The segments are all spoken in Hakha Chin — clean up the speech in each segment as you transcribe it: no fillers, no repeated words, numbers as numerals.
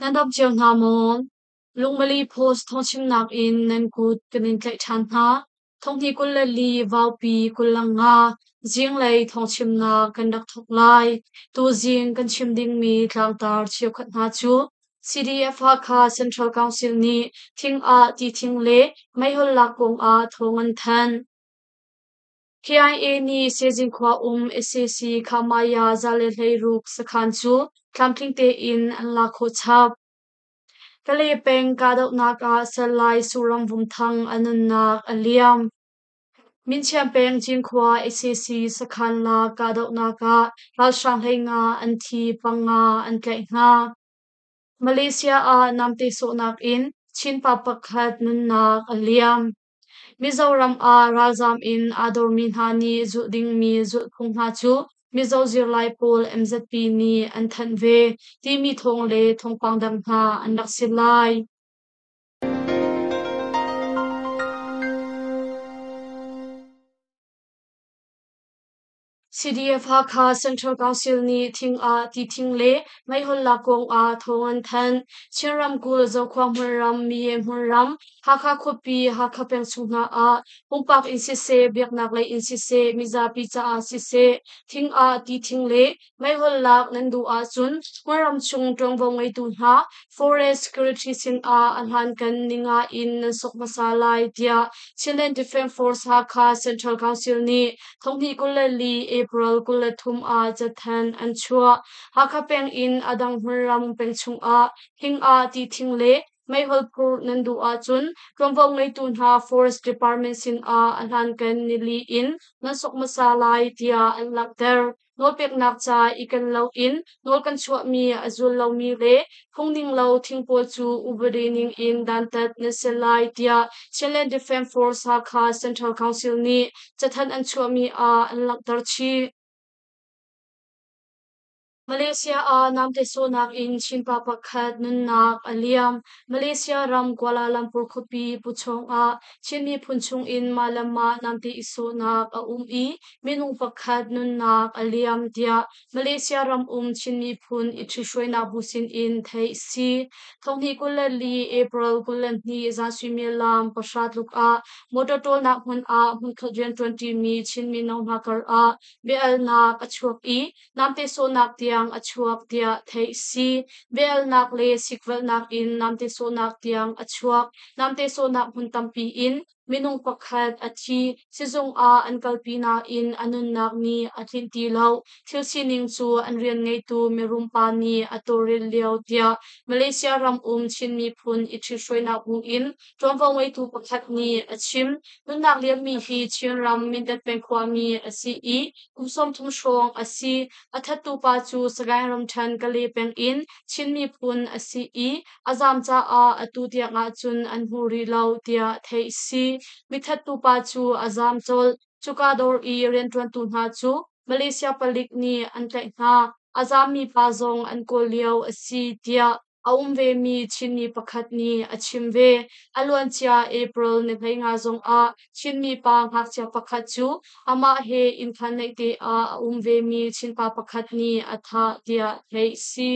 Nan dam cio hna maw? Lungmali Post thawngchimnak in nan kut kan in tlaih ṭhan hna. Thonghnih 24 Vaupi 25 zinglei thawngchimnak kan rak thawk lai. Tuzing kan chim dingmi tlangtar cheukhat hna cu CDF Hakha Central Council nih thing ah ti thing le meihol lak kongah thawng an thanh. KIA nih Sezing khua um sac Khamaya 116 sakhan cu tlamtling tein an lak khawh chap. Kalay peng kahdohnak ah Salai Suram Vumthang a nunnak a liam. Minchiam peng Cinkhua sac sakhan lak kahdohnak ah ralhrang 15 an thi, panga an tlaih hna. Malaysia ah namte sawhnak in Chin pa pakhat nunnak a liam. Mizoram ah ralzaam in aa dormi hna nih zulh dingmi zulhphung hna cu Mizo zirlai pawl MZP nih an thanh ve timi thawng le thawngpang dang hna an rak si lai. CDF Hakha Central Council nih thing ah ti thing le meihol lak kong ah thawng an thanh. Chin ramkulh Zokhua hmunram, Miye hmunram, Hakha khuapi, Hakha peng chung hna ah pumpak in siseh, biaknak lei in siseh, mizapi caah siseh, thing ah ti thing le meihol lak nan duh ahcun hmunram chung ṭuanvo ngeitu hna Forest Security sin ah a hlankan ninga in nan sok hmasa lai tiah Chinland Defense Force Hakha Central Council nih Thonghnih 24 April 23 ah cathanh an chuah. Hakha peng in a dang hmunram peng chungah thing ah ti thing le meihol phurh nan duh ahcun ṭuanvo ngeitu hna Forest Department sinah a hlankan nili in nan sok hmasa lai tiah an langhter. Nawlpeknak ca i ken loin nawl kan chuahmi a zul lomi le phungning lo thing pawl cu upadi ning in dantat nan si lai tiah Chinland Defense Force Hakha Central Council nih cathanh an chuahmi ah an langhter chih. Malaysia ah namte sawhnak in Chin pa pakhat nunnak a liam. Malaysia ram Kuala Lumpur khuapi Puchong ah Chin miphun chungin mah le mah namte i sawhnak a um i minung pakhat nunnak a liam tiah Malaysia ram um Chin miphun i ṭhithruainak bu sinin theih a si. Thonghnih 24 April 22 zan suimilam 9 tluk ah motor ṭawlnak hmun ah hmunkhat rianṭuanṭimi Chin mino hna kar ah bia-alnak a chuak i namte sawhnak tiang a chuak tiah theih a si. Bia-alnak le sikvelhnak in namte sawhnak tiang a chuak. Namte sawhnak hmun tampi in minung pakhat a thi. Sizung ah an kalpi nain a nunnak nih a tlinh ti lo. Thil sining cu an rian ngeitu mirum pa nih a tawlrel lio tiah Malaysia ram um Chin miphun i ṭhithruainak bu in ṭuanvo ngeitu pakhat nih a chim. Nunnak liammi hi Chinram Mindat peng khuami a si i kum 30 hrawng a si. A thattu pa cu Sagaing ramṭhen Kale peng in Chin miphun a si i a zaam caah atu tiang ahcun an hmu rih lo tiah theih a si. Mithattu pa cu a zaam colh. Cuka dawr i rianṭuantu hna cu Malaysia palik nih an tlaih hna. A zaammi pa zong an kawl lio a si tiah a um vemi Chinmi pakhat nih a chim ve. A luancia April ni 15 zongah Chinmi pa ngakchia pakhat cu amah he innkhan naihte ah a um vemi Chinpa pakhat nih a thah tiah theih a si.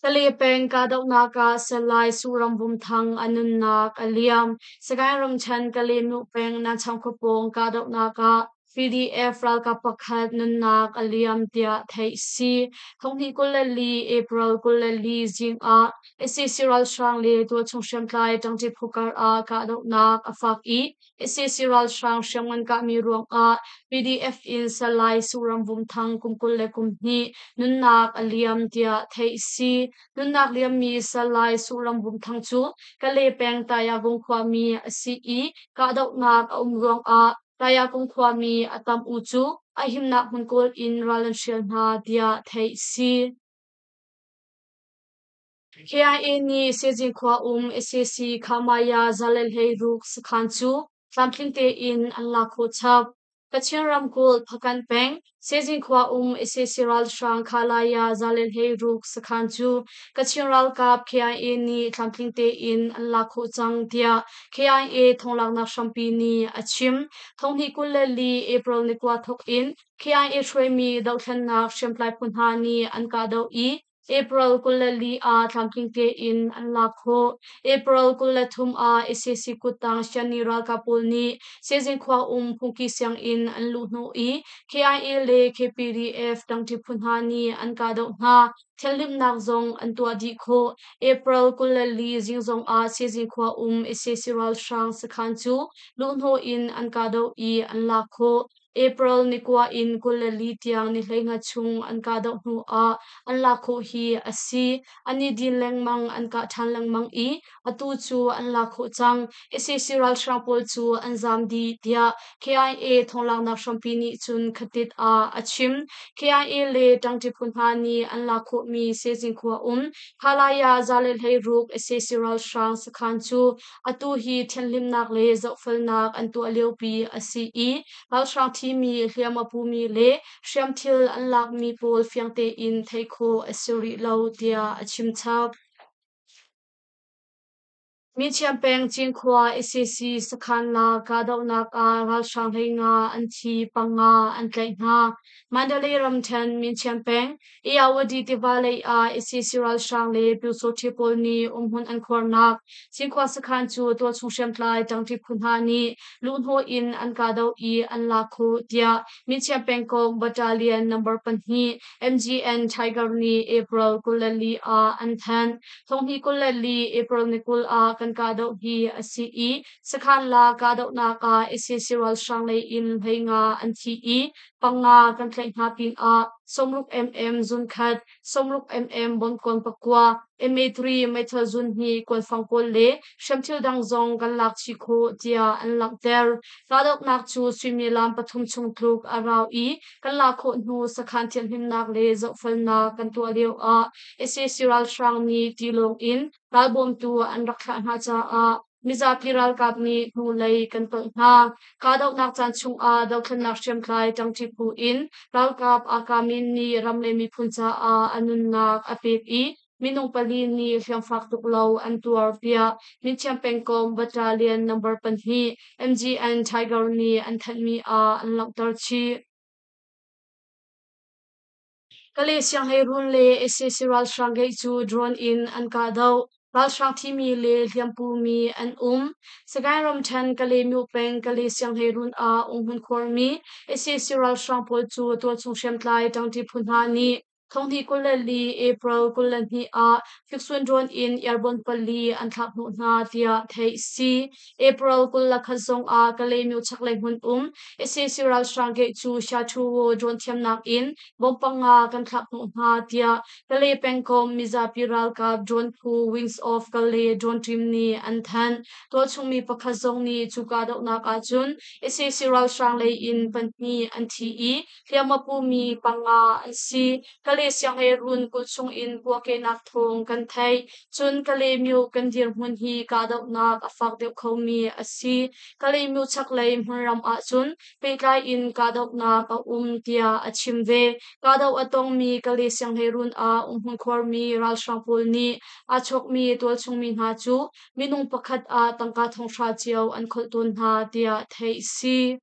Sale peng kahdohnak ah Salai Suram Vumthang a nunnak a liam. Sagaing ramṭhen Kalaymyo peng Nanchang khuapawng kahdohnak ah PDF ralkap pakhat nunnak a liam tiah theih a si. Thonghnih 24 April 24 zing ah sac ralhrang le tualchung hriamtlai ṭangṭi phu kar ah kahdohnak a fak i sac ralhrang hriamngan kahmi ruangah PDF in Salai Suram Vumthang kum 22 nunnak a liam tiah theih a si. Nunnak liammi Salai Suram Vumthang cu Kalay peng Tayagung khuami a si i kahdohnak a um ruangah Tayagung khuami a tam u cu a himnak hmun kawl in ral an hrial hna tiah theih a si. KIA nih Sezing khua um sac Khamaya 116 sakhan cu tlamtling tein an lak khawh chap. Kachin ramkulh Phakanh peng Sezing khua um sac ralhrang Khalaya 116 sakhan cu Kachin ralkap KIA nih tlamtling tein an lak khawh cang tiah KIA thonglaknak hrampi nih a chim. Thonghnih 24 April ni kua thawk in KIA hruaimi dohthlennak hriamtlai phu hna nih an kahdoh i April 24 ah tlamtling tein an lak khawh. April 23 ah sac kuttang Shan-ni ralkap pawl nih Sezin khua um phungki sianginn an luh hnawh i KIA le KPDF ṭangṭi phu hna nih an kahdoh hna. Thianhhlimhnak zong an tuah dih khawh. April 24 zing zong ah Sezin khua um sac ralhrang sakhan cu luhhnawh in an kahdoh i an lak khawh. April ni kua in 24 tiang ni 15 chung an kahdoh hnu ah an lak khawh hi a si. An i din lengmang, an kah ṭhan lengmang i atu cu an lak khawh cang. Sac ralhrang pawl cu an zaam dih, tiah KIA thawnglaknak hrampi nih cun khatit ah a chim. KIA le ṭangṭi phu hna nih an lak khawhmi Sezing khua um Khalaya 116 sac ralhrang sakhan cu atu hi thianhhlimhnak le zohfelnak an tuah liopi a si i ralhrang thimi, hliam a pumi le hriamthil an lakmi pawl fiang tein theih khawh a si rih lo, tiah a chim chap. Minchiam peng Cinkhua sac sakhan la kahdohnak ah ralhrang 15 an thi, panga an tlaih hna. Mandalay ramṭhen Minchiam peng Ayawadi tiva lei ah sac ralhrang le Pyusawhti pawl nih umhmun an khuarnak Cinkhua sakhan cu tualchung hriamtlai ṭangṭi phu hna nih luhhnawh in an kahdoh i an lak khawh, tiah Minchiam pengkomh Battalion Number 2 MGN Tiger nih April 24 ah an thanh. Thonghnih 24 April ni 20 ah kan kahdoh hi a si i sakhan la kahdohnak ah sac ralhrang lei in 15 an thi i panga kan tlaih hna pinah 60 mm zun khat, 60 mm bawmkawn pakua, MA3 meithal zun hnih kuanfang pawl le hriamthil dang zong kan lak chih khawh tiah an langhter. Kahdohnak cu suimilam pathum chung tluk a rau i kan lak khawh hnu sakhan thianhhlimnak le zohfelnak kan tuah lio ah sac ralhrang nih tilawng in ralbawmtu an rak thlah hna caah mizapi ralkap nih hnulei kan tolh hna. Kahdohnak caan chungah dothlennak hriamtlai ṭangṭi phu in ralkap Akamin nih ram le miphun caah a nunnak a pek i minung pali nih hliamfak tuk lo an tuar tiah Minthiam pengkomh Battalion Number 2 MGN Tiger nih an thanhmi ah an langhter chih. Kale sianghleiruun le sac ralhrang gate cu drone in an kahdoh. Ralhrang thimi le hliampumi an um. Sagaing ramṭhen Kalaymyo peng Kale sianghleiruun ah umhmun khuarmi sac ralhrang pawl cu tualchung hriamtlai ṭangṭi phu hna nih thonghnih 24 April 22 ah fiksun drone in airborne pali an thlak hnawh hna tiah theih a si. April 21 zong ah Kalaymyo chaklei hmun um sac ralhrang gate cu Shathuwo drone thiamnak in bomb panga kan thlak hnawh hna tiah Kalay pengkomh mizapi ralkap drone phu Wings of Kalay drone team nih an thanh. Tualchung mi pakhat zong nih cu kahdohnak ahcun sac ralhrang lei in pahnih an thi i hliam a pumi panga an si. Kalay sianghleiruun kulh chung in puahkehnak thawng kan theih. Cun Kalaymyo kan dirhmun hi kahdohnak a fak deuh khomi a si. Kalaymyo chaklei hmunram ahcun pehtlai in kahdohnak a um tiah a chim ve. Kahdoh a tongmi Kalay sianghleiruun ah umhmun khuarmi ralhrang pawl nih aa chawkmi tualchungmi hna cu minung pakhat ah tangka 5,000 cio an kholh tawn hna tiah theih a si.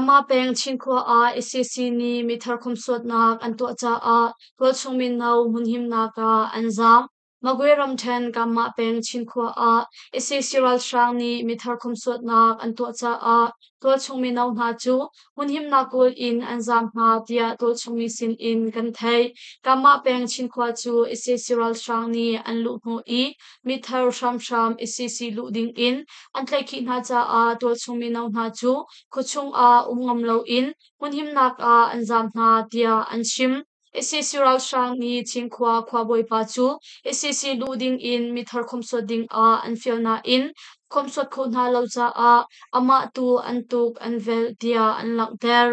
Mah peng Cinkhua ah sac nih mithar khumsuatnak an tuah caah tualchung mino hmunhimnak ah an zaam. Magwe ramṭhen Kanmah peng Cinkhua ah sac ralhrang nih mithar khumsuatnak an tuah caah tualchung mino hna cu hmunhimnak kawl in an zaam hna tiah tualchung mi sin in kan theih. Kanmah peng Cinkhua cu sac ralhrang nih an luh hnawh i mithar hramhram sac luh ding in an tlaihkhih hna caah tualchung mino hna cu khuachung ah um ngam loin hmunhimnak ah an zaam hna tiah an chim. Sac ralhrang nih Cinkhua khuabawipa cu sac luh ding in mithar khomhsuat ding ah an fial nain khomhsuat khawh hna lo caah amah tu an tuk an velh tiah an langhter.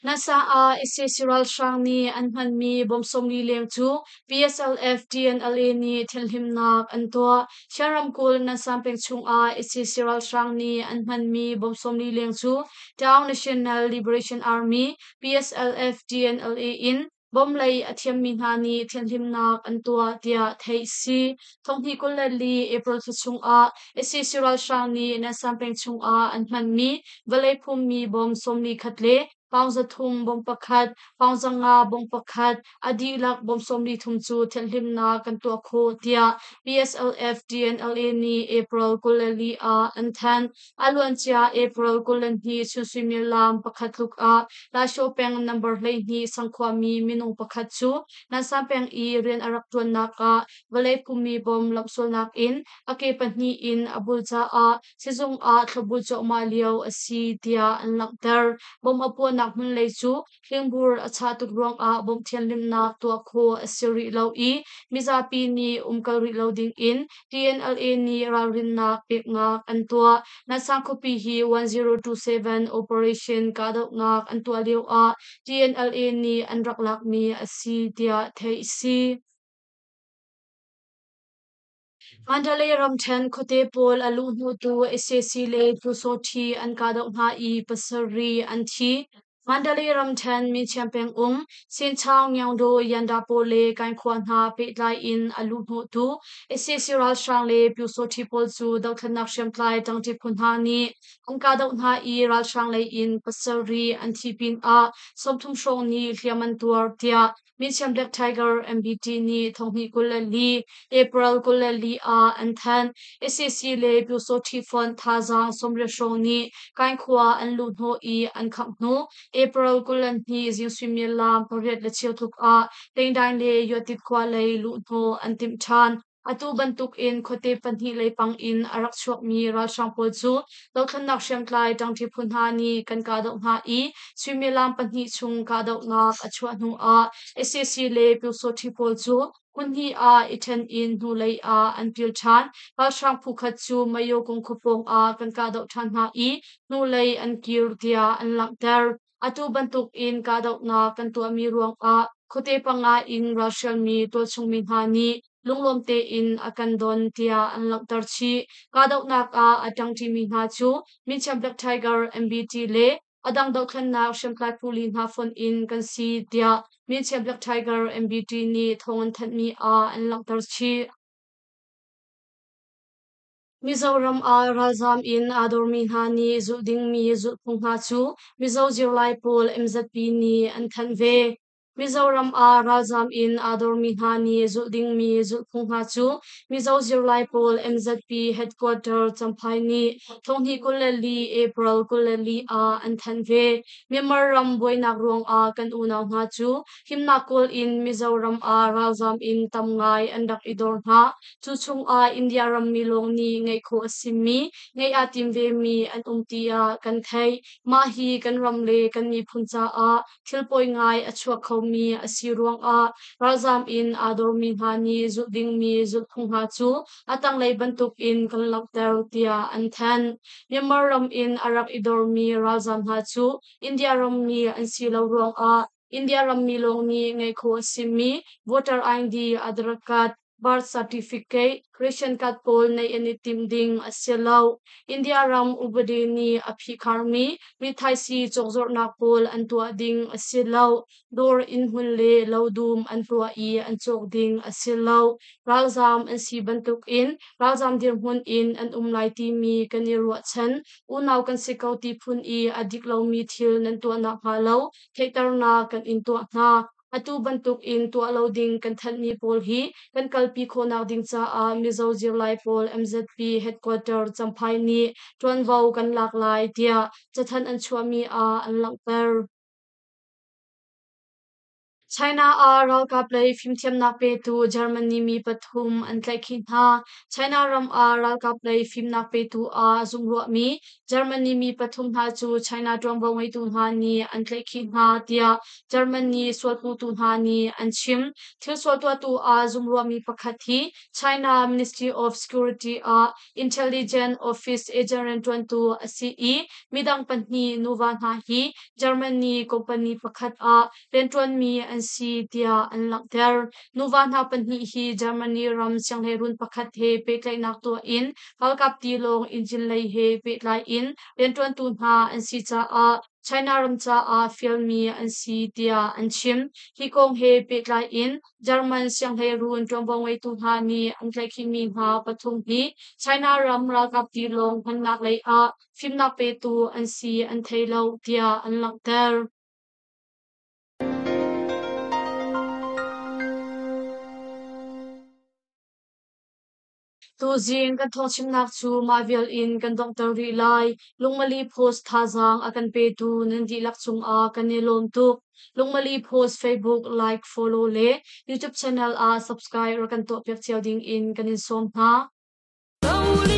Nasa ah sac ralhrang nih an hmanmi bomb 40 leng cu PSLF TNLA nih thianhhlimhnak an tuah. Chin ramkulh Nansan peng chungah sac ralhrang nih an hmanmi bomb 40 leng cu Town National Liberation Army PSLF TNLA in bomb lei a thiammi hna nih thianhhlimhnak an tuah tiah theih a si. Thonghnih 24 April thla chungah sac ralhrang nih Nansan peng chungah an hmanmi vawlei phummi bomb 41 le Pound 300 bawm pakhat, pound 500 bawm pakhat, a dihlak bawm 43 cu thianhhlimhnak kan tuah khawh, tiah PSLF TNLA nih April 24 ah an thanh. A luancia April 22 chun suimilam pakhat tluk ah Lasho peng number 12 sangkhuami minung pakhat cu Nansan peng i rian a rak ṭuannak ah vawlei phummi bom lamhsualnak in a ke pahnih in a bul caah sizung ah thlopbul cuahmah lio a si tiah an langhter. Bom a puahnak hmun lei cu hlingbur a chah tuk ruangah bom thianhhlimhnak tuah khawh a si rih lo i mizapi nih umkal rih lo dingin TNLA nih ralrinnak peknak an tuah. Nansang khuapi hi 1027 operation kahdohnak an tuah lioah TNLA nih an rak lakmi a si tiah theih a si. Mandalay ramṭhen khuate pawl a luhhnawhtu sac le Pyusawhti an kahdoh hna i pasarih an thi. Mandalay ramṭhen Minchiam pengum Senchaung Nyaungdaw Yandapaw le Kainkhua hna pehtlai in a luhhnawhtu sac ralhrang le Pyusawhti pawl cu dothlennak hriamtlai ṭangṭi phu hna nih an kahdoh hna i ralhrang lei in pasarih an thi pinah 30 hrawng nih hliam an tuar tiah Minchiam Black Tiger MBT nih thonghnih 24 April 24 ah an thanh. Sac le Pyusawhti Fund thazaang 80 hrawng nih Kainkhua an luhhnawh i an khangh hnu April 22 zing suimilam pariat le cheu tluk ah Tengdaing le Yuatit khua lei luhhnawh an timh ṭhan. Atu bantukin khuate pahnih leipang in a rak chuakmi ralhrang pawl cu dothlennak hriamtlai ṭangṭi phu hna nih kan kahdoh hna i suimilam pahnih chung kahdohnak a chuah hnu ah sac le Pyusawhti pawl cu hmunhnih ah i ṭhen in hnulei ah an pil ṭhan. Ralhrang phu khat cu Mayokung khuapawng ah kan kahdoh ṭhan hna i hnulei an kir tiah an langhter. Atu bantukin kahdohnak kan tuahmi ruangah khuate panga in ralhrialmi tualchungmi hna nih lunglawm tein a kan don tiah an langhter chih. Kahdohnak ah a ṭangṭimi hna cu Minchiam Black Tiger, MBT le a dang dohthlennak hriamtlai phu li hna fonh in kan si tiah Minchiam Black Tiger, MBT nih thawng an thanhmi ah an langhter chih. Mizoram ah ralzaam in aa dormi hna nih zulh dingmi zulhphung hna cu Mizo zirlai pawl MZP nih an thanh ve. Mizoram ah ralzaam in aa dormi hna nih zulh dingmi zulhphung hna cu Mizo zirlai pawl MZP headquarter Champhai nih thonghnih 24 April 24 ah an thanh ve. Myanmar ram buainak ruangah kan unau hna cu himnak kawl in Mizoram ah ralzaam in tam ngai an rak i dor hna. Cu chungah India rammi lawng nih ngeih khawh a simi, ngeih aa tim vemi an um tiah kan theih. Mah hi kan ram le kan miphun caah thil pawi ngai a chuak khomi a si ruangah ralzaam in aa dormi hna nih zulh dingmi zulhphung hna cu a tanglei bantukin kan langhter tiah an thanh. Myanmar ram in a rak i dormi ralzaam hna cu India rammi an si lo ruangah India rammi lawng nih ngeih khawh a simi voter ID, Aadhaar card, birth certificate, ration card pawl neih an i timh ding a si lo. India ram upadi nih a phihkharmi rithaisii cawkzorhnak pawl an tuah ding a si lo. Dawr innhmun le lodum an tuah i an cawk ding a si lo. Ralzaam an si bantukin ralzaam dirhmun in an um lai timi kan i ruahchan. Unau kan si ko ti phun i a dik lomi thil nan tuah nakhnga lo theihternak kan in tuah hna. Atu bantukin tuah lo ding kan thanhmi pawl hi kan kalpi khawhnak ding caah Mizo zirlai pawl MZP headquarter Champhai nih ṭuanvo kan lak lai tiah cathanh an chuahmi ah an langhter. China ah ralkap lei fimthiamnak petu Germany mi pathum an tlaihkhih hna. China ram ah ralkap lei fimnak petu ah zumhruahmi Germany mi pathum hna cu China ṭuanvo ngeitu hna nih an tlaihkhih hna tiah Germany sualpuhtu hna nih an chim. Thil sual tuahtu ah zumhruahmi pakhat hi China Ministry of Security ah Intelligence Office agent rianṭuantu a si i midang pahnih nuva hna hi Germany company pakhat ah rianṭuanmi an si tiah an langhter. Nuva hna pahnih hi Germany ram sianghleiruun pakhat he pehtlaihnak tuah in ralkap tilawng engine lei he pehtlai in rianṭuantu hna an si caah China ram caah fialmi an si tiah an chim. Hi kong he pehtlai in German sianghleiruun ṭuanvo ngeitu hna nih an tlaihkhihmi hna pathum hi China ram ralkap tilawng hmannak lei ah fimnak petu an si an thei lo tiah an langhter. Tuzing kan thawngchimnak cu mah vial in kan donghter rih lai. Lungmali Post thazaang a kan petu nan dihlak cungah kan i lawm tuk. Lungmali Post Facebook like, follow le YouTube channel ah subscribe rak kan tuahpiak cio ding in kan in sawm hna.